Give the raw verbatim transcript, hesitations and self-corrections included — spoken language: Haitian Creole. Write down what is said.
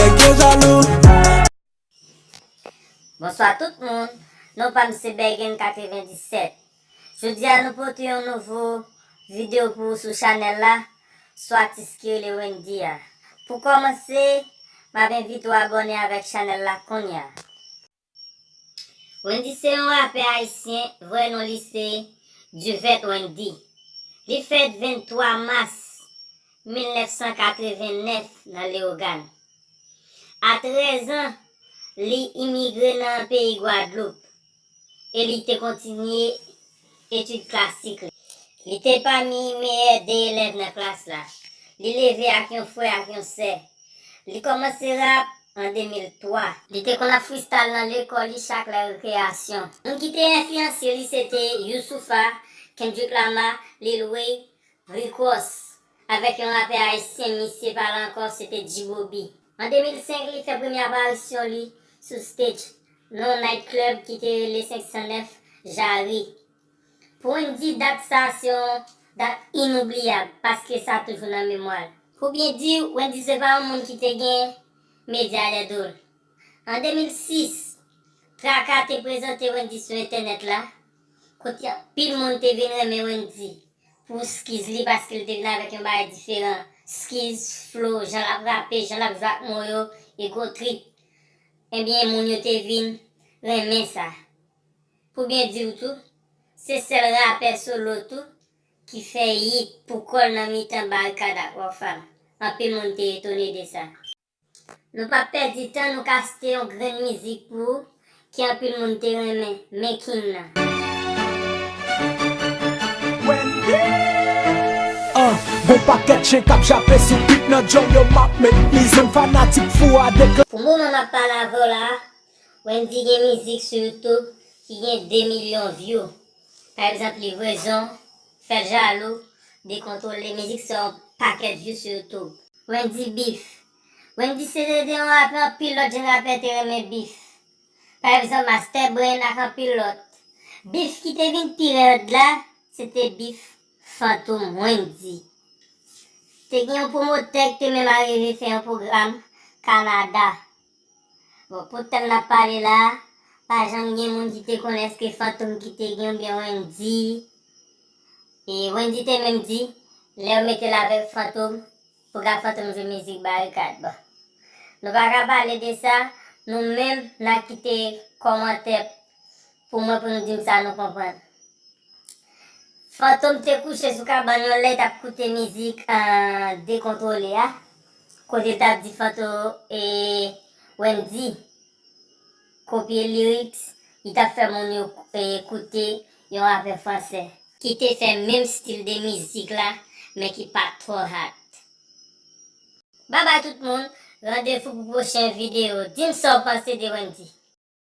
Yo jalou. Bonswa tout moun, non pa m se Bergen katrevendisèt. Jodi a nou pote yon nouvo videyo pou ou sou chanèl la, sou atis ki rele Wendy a. Pou kòmanse, m ap envite w abòne avèk chanèl la kounye a. Wendy se yon rapè ayisyen, vrè non li se Duvette Wendy. Li fèt venntwa mas mil nèf san katrevennèf nan Leyogàn. A trèz an, li imigre nan peyi Gwadloup e li te kontinye etid klasik li. Li te pami meyè de elèv nan klas la. Li leve ak yon frè ak yon sè. Li kòmanse rap an de mil twa. Li te konn ap freestyle nan lekòl li chak lè rekreyasyon. Moun ki te enfliyanse li se te Youssoupha, Kendrick Lamar, Lil Wayne, Rick Ross, avèk yon rapè ayisyen misye pa la ankò, se te G-Bobby. An de mil senk, li fè premye aparisyon li sou stage nan yon night club ki te rele senk san nèf Jarry. Pou Wendy, dat sa se yon dat inoubliyab paske sa toujou nan memwa l. Pou byen di w, Wendy se pa yon moun ki te gen medya dèyè do l. An de mil sis, Traka te prezante Wendy sou entènèt la, kote anpil moun te vin renmen Wendy pou skiz li paske l te vin avèk yon bagay diferan. Skiz, flow, jan l ap rape, jan l ap jwe ak mo yo, e gwo trip. Ebyen, moun yo te vin renmen sa. Pou byen di w tou, se sèl rapè solo tou ki fè hit pou kò l nan mitan Barikad ak Rockfam. Anpil moun te etone de sa. Nou p ap pèdi tan, nou ka site yon grenn mizik pou ou ki anpil moun te renmen, Men King nan. Wendy. An, gon pakèt chen k ap jape sou bit nan djòl yo m ap met mizè m fanatik fou a dekla. Pou moman m ap pale avè w la, Wendy gen mizik sou YouTube ki gen de milyon view. Pa egzanp, Livrezon, Fè l Jalou, Dekontwole, mizik sa yo pakèt view sou YouTube. Wendy Beef. Wendy se te te yon rapè anpil lòt jèn rapè te renmen beef. Pa egzanp, Master Brain ak anpil lòt. Beef ki te vin pi rèd la, se te beef Fantom Wendy. Te gen yon pwomotè ki te menm arive fè yon pwogram Kanada. Bon, pou tèm n ap pale la, pa janm gen moun ki te konnen èske Fantom ki te gen oubyen Wendy. E Wendy te menm di, lè yo mete l avèk Fantom, pou gad Fantom jwe mizik Barikad. Bon, nou pa ka pale de sa, nou menm n a kite kòmantè pou mwen pou nou di m sa nou konprann. Fantom te kouche sou kabann yon lè, li t ap koute mizik Dekontwole a, kote l t ap di Fantom e Wendy kopye lyrics, li t ap fè moun yo koute yon rapè fransè ki te fè menm stil de mizik la, men ki pa t twò hot. Babay tout moun, randevou pou pwochen videyo. Di m sa w panse de Wendy.